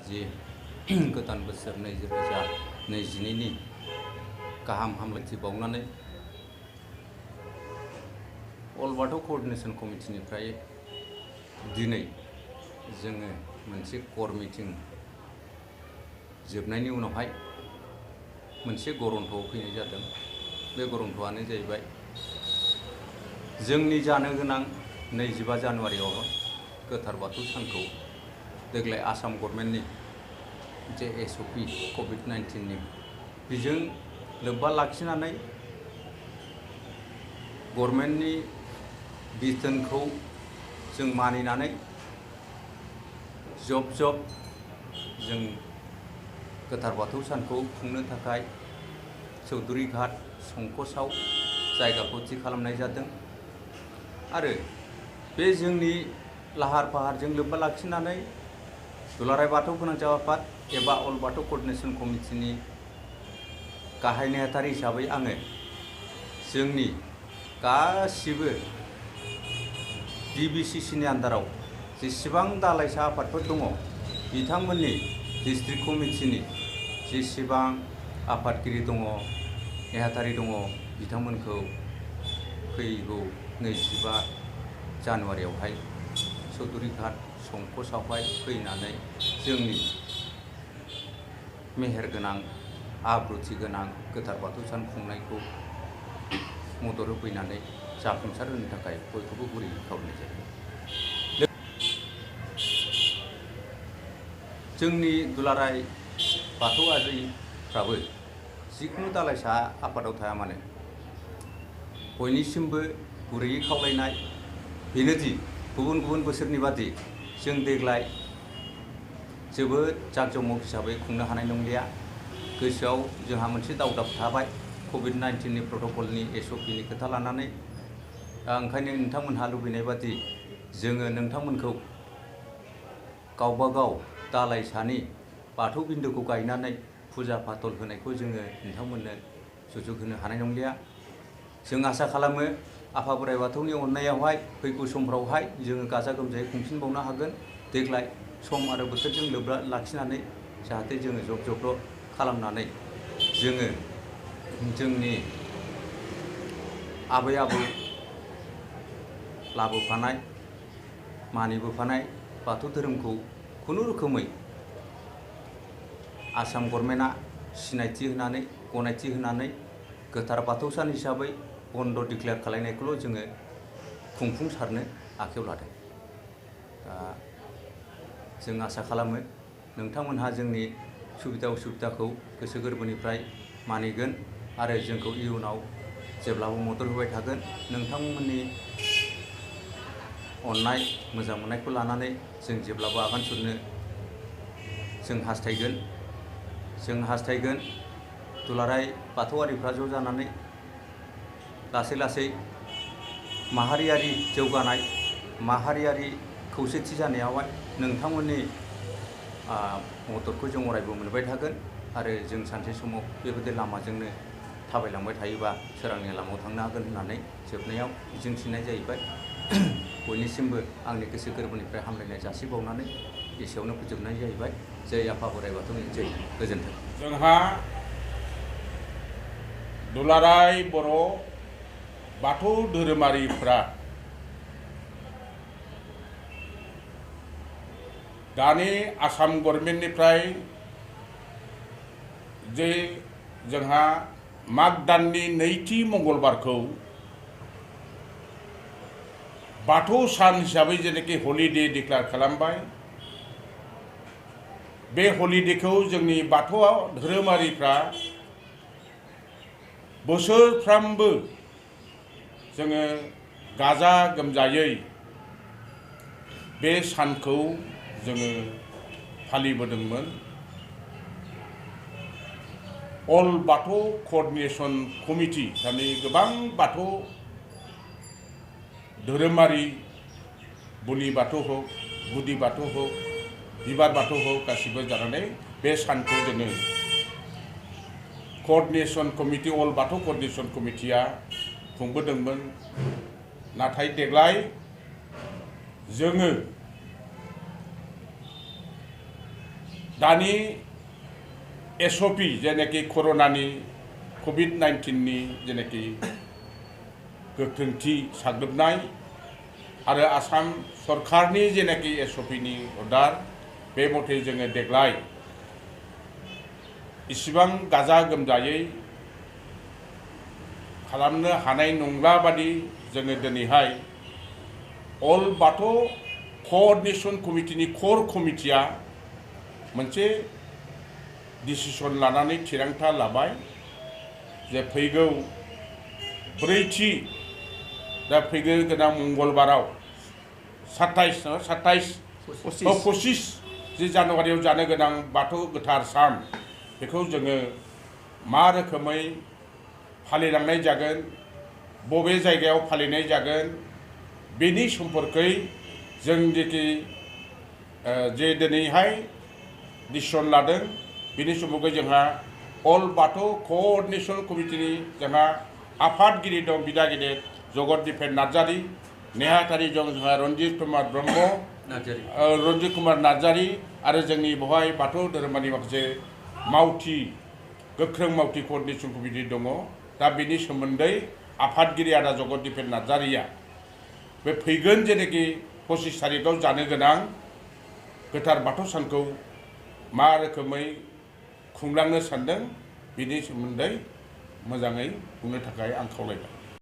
जि गोदान बोसोर 2022नि गाहाम हामलायथि बावनानै अल बाथौ क'अर्डिनेशन कमिटिनिफ्राय दिनै जोङो मोनसे क'र मिटिं जोबनायनि उनावहाय मोनसे गरन्थ'आव फैनाय जादों। बे गरन्थ'आनो जाहैबाय जोंनि जानो गोनां 25 जानुवारियाव गोथार बाथौ सानखौ देग्लाय आसाम गभर्नमेन्टनि जे SOP COVID-19नि बेजों लोब्बा लाखिनानै गभर्नमेन्टनि बिथोनखौ जों मानिनानै जब जों गोथार बाथौ सानखौ खुंनो थाखाय चौधुरी घाट संकसआव जायगाखौ थि खालामनाय जादों आरो बे जोंनि लाहार फाहारजों लोब्बा लाखिनानै दुलाराय बाथौ फोनांजाब आफाद एबा अल बाथौ क'अर्डिनेशन कमिटिनि गाहाय नेहाथारि हिसाबै आङो जोंनि गासिबो DBCCनि आन्दाराव जेसेबां दालाइसा आफादफोर दङ बिथांमोननि डिस्ट्रिक्ट कमिटिनि जेसेबां आफादगिरि दङ नेहाथारि दङ बिथांमोनखौ फैगौ 25 जानुवारियावहाय चौधुरी घाट संकसआवहाय फैनानै जोंनि मेहेरगोनां आब्रुथि गोनां गोथार बाथौ सान खुंनायखौ मदद होफैनानै जाफुंसार होनो थाखाय बयखौबो गुरैयै खावलायनाय जायो। जोंनि दुलाराय बाथौआरिफ्राबो जिखुनु दालाइसा आफादाव थाया मानो बयनिसिमबो गुरैयै खावलायनाय बेनोदि गुबुन बोसोरनि बादि जों देग्लाय जोबोद जाकजमक हिसाबै खुंनो हानाय नंलिया। गोसोआव जोंहा मोनसे दावदाब थाबाय COVID-19नि प्रट'कलनि SOPनि खोथा लानानै। ओंखायनो नोंथांमोनहा लुबैनाय बादि जोङो नोंथांमोनखौ गावबागाव दालाइसानि बाथौ बिन्दोखौ गायनानै फुजा फाथल होनायखौ जोङो नोंथांमोननो सुजुग होनो हानाय नंलिया। जों आसा खालामो आफा बोराइ बाथौनि अननायावहाय फैगौ समफ्रावहाय जोङो गाजा गोमजायै खुंफिनबावनो हागोन। देग्लाय सम आरो बोथोरजों लोब्बा लाखिनानै जाहाथे जोङो जब खालामनानै जोङो जोंनि आबै आबौ लाबोफानाय मानिबोफानाय बाथौ धोरोमखौ खुनुरोखोमै आसाम गभर्नमेन्टआ सिनायथि होनानै गनायथि होनानै गोथार बाथौ सान हिसाबै बन्द डिक्लेयार खालामनायखौल' जोङो खुंफुंसारनो आखायाव लादों। जों आसा खालामो नोंथांमोनहा जोंनि सुबिदा उसुबिदाखौ गोसो गोरबोनिफ्राय मानिगोन आरो जोंखौ इयुनाव जेब्लाबो मदद होबाय थागोन। नोंथांमोननि अननाय मोजां मोननायखौ लानानै जों जेब्लाबो आगान सुरनो जों हास्थायगोन। दुलाराय बाथौआरिफ्रा ज' जानानै लासै माहारियारि जौगानाय माहारियारि खौसेथि जानायावहाय नोंथांमोननि मददखौ जों अरायबो मोनबाय थागोन आरो जों सानसे समाव बेबायदि लामाजोंनो थाबायलांबाय थायोबा सोरांनि लामायाव थांनो हागोन होननानै जोबनायाव मिजिंथिनाय जाहैबाय। बयनिसिमबो आंनि गोसो गोरबोनिफ्राय हामलायनाय जासिबावनानै एसेयावनो फोजोबनाय जाहैबाय। जै आफा बोराइ बाथौनि जै गोजोन्थों। जोंहा दुलाराय बर' बाथौ धोरोमारिफ्रा दानि आसाम गभर्नमेन्टनिफ्राय जे जोंहा माग दाननि नैथि मंगलबारखौ बाथौ सान हिसाबै जेनाखि हलिडे डिक्लेयार खालामबाय। बे हलिडेखौ जोंनि बाथौ धोरोमारिफ्रा बोसोरफ्रामबो जोङो गाजा गोमजायै बे सानखौ जोङो फालिबोदोंमोन। अल बाथौ क'अर्डिनेशन कमिटि थारमाने गोबां बाथौ धोरोमारि बोलि बाथौ हक गुदि बाथौ हक बिबार बाथौ हक गासिबो जानानै बे सानखौ जोङो क'अर्डिनेशन कमिटि अल बाथौ क'अर्डिनेशन कमिटिया खुंबोदोंमोन। नाथाय देग्लाय जोङो दानि SOP जेनाखि कर'नानि COVID-19नि जेनाखि गोख्रोंथि साग्लोबनाय आरो आसाम सरकारनि जेनाखि SOPनि अर्डार बे मथे जोङो देग्लाय इसिबां गाजा गोमजायै खालामनो हानाय नंला बादि जोङो दिनैहाय अल बाथौ क'अर्डिनेशन कमिटिनि कोर कमिटिया मोनसे डिसिसन लानानै थिरांथा लाबाय जे फैगौ ब्रैथि दा फैगौ गोनां मंगलबाराव 25 जि जानुवारियाव जानो गोनां बाथौ गोथार सान बेखौ जोङो मा रोखोमै फालिलांनाय जागोन बबे जायगायाव फालिनाय जागोन बेनि सम्पर्कै जों जे दिनैहाय डिसिसन लादों बेनि सम्पर्कै जोंहा अल बाथौ क'अर्डिनेशन कमिटिनि जोंहा आफादगिरि दं बिदागिरि जगत दिपेन नार्जारी नेहाथारि दं जोंहा रन्जित कुमार नार्जारी आरो जोंनि बेवहाय बाथौ धोरोमारि माखासे मावथि गोख्रों मावथि क'अर्डिनेशन कमिटि दङ दा बेनि सोमोन्दै आफादगिरि आदा जगत दिपेन नार्जारीया बे फैगोन जेनाखि 25 तारिखआव जानो गोनां गोथार बाथौ सानखौ मा रोखोमै खुंलांनो सानदों बेनि सोमोन्दै मोजाङै बुंनो थाखाय आं खावलायबाय।